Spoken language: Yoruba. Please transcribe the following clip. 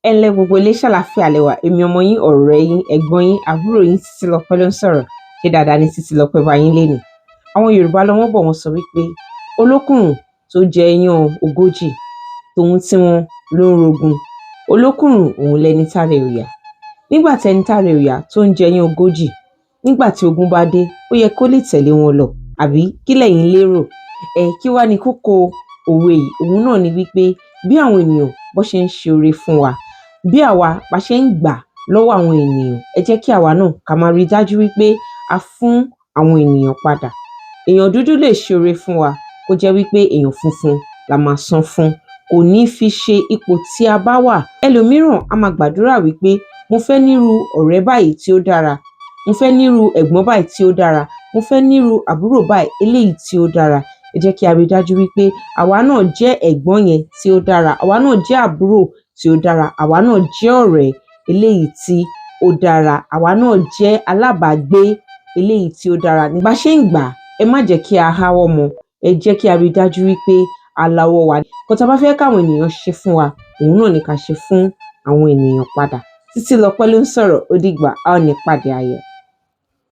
Ẹ ǹlẹ́ gbogbo ilé, ṣàlàáfíà lẹ wà? Èmi ọmọ yín, ọ̀rẹ́ yín, ẹ̀gbọ́n yín, àbúrò yín, Títílọpẹ́ ló ń sọ̀rọ̀. Ṣé dáadáa ni Títílọpẹ́ bá yín lénìí? Àwọn Yorùbá lọ wọ́n bọ̀, wọ́n sọ wípé olókùnrùn tó jẹ iyán 40, tòun tí wọn ló ń rogun. Olókùnrùn òun lẹni tára ẹ̀ ò yá. Nígbà tẹni tára ẹ̀ ò yá tó ń jẹ iyán 40, nígbà tí ogun bá dé, ó yẹ kó lè tẹ̀lé wọn lọ, àbí kí lẹ̀yin lérò? Ẹ kí wá ní kókó òwe yìí? Òun náà ni wípé bí àwọn ènìyàn bó ṣe ń ṣe oore fún wa, bí àwa bá ṣe ń gbà lọ́wọ́ àwọn ènìyàn, ẹ jẹ́ kí àwa náà ká máa rí dájú wípé a fún àwọn ènìyàn padà. Èèyàn dúdú lè ṣe oore fún wa, kó jẹ́ wípé èèyàn funfun la máa san fún. Kò ní fi ṣe ipò tí a bá wà. Ẹlòmíràn á máa gbàdúrà wípé mo fẹ́ nírú ọ̀rẹ́ báyìí tí ó dára, mo fẹ́ nírú ẹ̀gbọ́n báyìí tí ó dára, mo fẹ́ nírú àbúrò báyìí eléyìí tí ó dára. Ẹ jẹ́ kí a rí dájú wípé àwa náà jẹ́ ẹ̀gbọ́n yẹn tí ó dára, àwa náà jẹ́ àbúrò tí ó dára, àwa náà jẹ́ ọ̀rẹ́ eléyìí tí ó dára, àwa náà jẹ́ alábàágbé eléyìí tí ó dára. Bá ṣe ń gbà á, ẹ má jẹ́ kí a háwọ́ mọ́. Ẹ jẹ́ kí a rí dájú wípé a lawọ́ wa. Nǹkan tá a bá fẹ́ káwọn ènìyàn ṣe fún wa, òun náà ni ká ṣe fún àwọn ènìyàn padà. Títílọpẹ́ ló ń sọ̀rọ̀. Ó dìgbà, a ó ní pàdé ayọ̀.